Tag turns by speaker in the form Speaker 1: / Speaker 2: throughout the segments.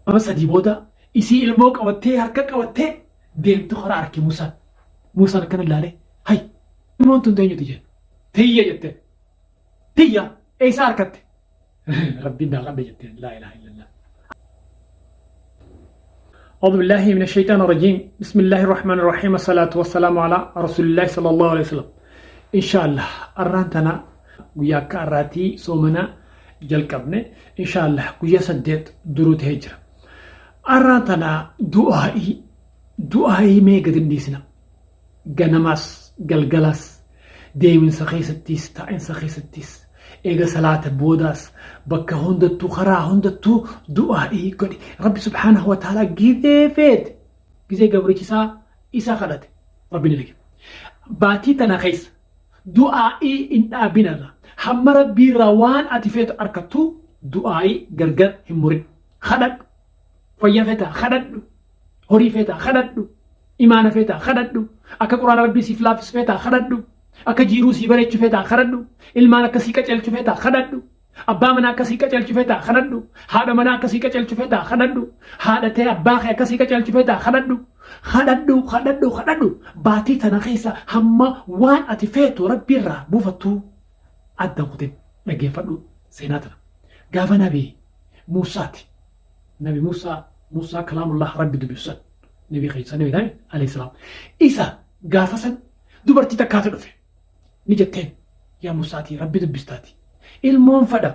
Speaker 1: Ama sadii booda isii ilmoo qabattee harka qabattee deemtu karaa arke Muusaan. Muusaan akkana ilaalee, hay, ilmoon tun teenyuti jeen. Tiyya jetteen. Tiyya eessaa harkatte? Rabbiin naa qabde jetteen. Laa ilaaha illallah. أعوذ بالله من الشيطان الرجيم، بسم الله الرحمن الرحيم، الصلاة والسلام على رسول الله صلى الله عليه وسلم. إن شاء الله arraan tana guyyaa akka arraatii soomana jalqabne, insha Allah guyyaa 8 duruu ta'ee jira. Arraan tana du'aa'ii mee gadi hin dhiisina. Ganamaas galgalas, deeminsa keessattis taa'insa keessattis, eega salaata boodaas, bakka hundattuu, karaa hundattuu du'aa'ii godhi. Rabbi subhaanahu wa ta'ala gizee feete, gizee gabrichisaa isa kadhate, Rabbi ni dhage. Baatii tana keessa du'aa'ii hin dhaabinarra, hamma Rabbii irraa waan ati feetu arkattu du'aa'ii gargar hin murin. Kadhadhu. Fayyaa feetaa kadhadhu. Horii feetaa kadhadhu. Imaana feetaa kadhadhu. Akka Quraana Rabbii siif laaffisu feetaa kadhadhu. Akka jiiruu sii bareechu feetaa kadhadhu. Ilmaan akka sii qaceelchu feetaa kadhadhu. Abbaa manaa akka sii qaceelchu feetaa kadhadhu. Haadha manaa akka sii qaceelchu feetaa kadhadhu. Haadha tee, abbaa kee akka sii qaceelchu feetaa kadhadhu. Kadhadhu, kadhadhu, kadhadhu. Baatii tana keessa hamma waan ati feetu Rabbii irraa buufattu addan kutin. Dhaggeeffadhu seenaa tana. Gaafa Nabi Muusaati. Nabi Muusaa, Muusaa kalaamullah, Rabbi dubbisu san. Nabi keessa Nabi ta'e alayhi salaam. Isa gaafa san dubartii takkaatu dhufe. Ni jetteen, yaa Muusaatii, Rabbi dubbistaati. Ilmoon fadha.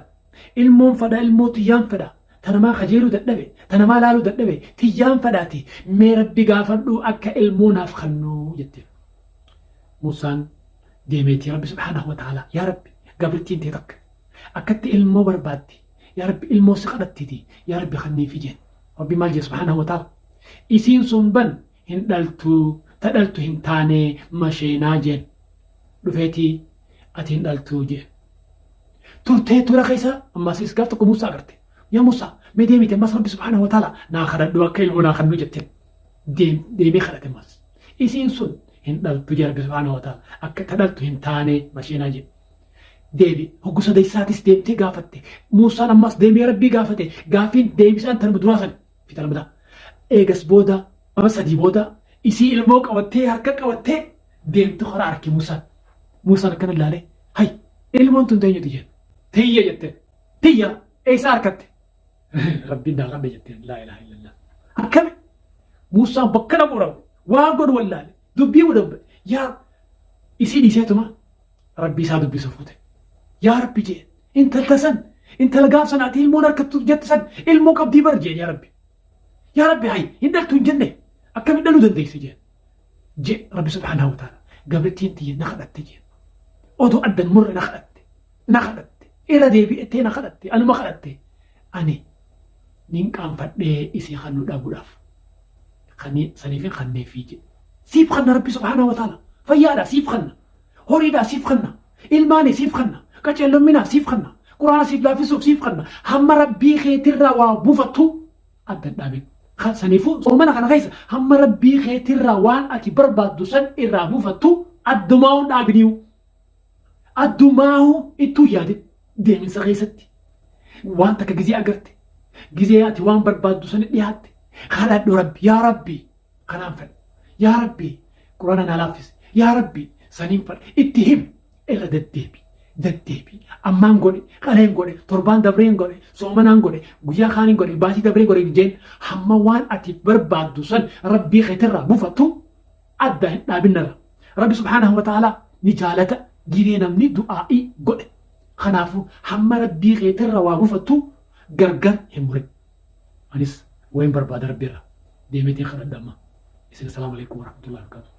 Speaker 1: Ilmoon fadha, ilmoo tiyyaan fadha. Ta namaa kajeeluu dadhabe, ta namaa laaluu dadhabe, tiyyaan fadhaati. Mee Rabbi gaafadhu akka ilmoo naaf kennuu jetteen. Muusaan deemeetii Rabbi subhaanahu wa ta'ala, yaa Rabbi, gabrittiin tee takka akkatti ilmoo barbaaddi, yaa Rabbi, ilmoo si kadhattiiti, yaa Rabbi, kanniifi jeen. Rabbi maal jee subhaanahu wa ta'ala? Isiin sun ban hin dhaltu, ta dhaltu hin taane, masheenaa jeen. Dhufeetii ati hin dhaltu jeen. Turtee tura keessa ammasis gaaf tokko Muusaa agarte. Yaa Muusaa, mee deemite ammas Rabbi subhaanahu wa ta'ala naa kadhadhu akka ilmoo naa kennu jetteen. Deemee kadhate ammas. Isiin sun hin dhaltu jee Rabbi subhaanahu wa ta'ala, akka ta dhaltu hin taane, masheenaa jeen. Deebi hoggu sadeessaatis deemtee gaafatte. Muusaan ammas deemee Rabbii gaafate. Gaaffiin deebisaan tanuma duraa san fixa lammataa. Eegas booda ama sadii booda isii ilmoo qabattee harka qabattee deemtu karaa arke Muusaan. Muusaan akkana ilaalee, hay, ilmoon tun teenyuti jeen. Tiyya jetteen. Tiyya eessaa harkatte? Rabbiin naa qabde jetteen. Laa ilaaha illallah. Akkami? Muusaan bakka dhaquu dhabu. Waan godhu wallaale. Dubbii godhu. Yaa isii dhiiseetuma Rabbii isaa dubbisuuf kute. Yaa Rabbi jeen, intalta san, intala gaaf sana ati ilmoon harkattu jette san, ilmoo qabdii bar jeen. Yaa Rabbi. Yaa Rabbi, hay, hin dhaltu hin jenne, akkamiin dhaluu dandeesse jeen. Je Rabbi subhaanahu wa ta'ala, gabrittiin tiyya na kadhatte jeen. Odoo addan murre na kadhatte. Na kadhatte. Irra deebi'ettee na kadhatte. Anuma kadhatte. Ani nin qaanfadhee isii kannuu dhabuudhaaf. Kani saniifin kanneefii jedhe. Siif kanna Rabbi subhaanahu wa ta'ala. Fayyaadha siif kanna. Horiidhaa siif kanna. Ilmaanii siif kanna. Qaceellomminaa siif kanna. Quraana siif laaffisuuf siif kanna. Hamma Rabbii keetirraa waa buufattu addan dhaabin. Saniifuu soomana kana keessa hamma Rabbii keetirraa waan ati barbaaddu san irraa buufattu addumaa'uun dhaabiniyu. Addumaa'uu ittuu yaadin deeminsa keessatti. Waan takka gizee agarte. Gizee ati waan barbaaddu san dhiyaatte. Kadhadhu Rabbi, yaa Rabbi kanaan fedha. Yaa Rabbi, Quraana naa laaffisi. Yaa Rabbi, saniin fedha. Itti him, irra deddeebi. Deddeebi. Ammaan godhe, qaleen godhe, torbaan dabreen godhe, soomanaan godhe, guyyaa kaaniin godhe, baatii dabreen godhe jeen, hamma waan ati barbaaddu san Rabbii keetirraa buufattu adda hin dhaabinarra. Rabbi subhaanahu wa ta'ala ni jaalata gizee namni du'aa'ii godhe. Kanaafuu hamma Rabbii keetirra waa buufattu gargar hin murin. Anis wayin barbaada Rabbi irraa. Deemeetiin kadhadha amma. Isin, assalaamu alaikum warahmatullahi wabarakatuh.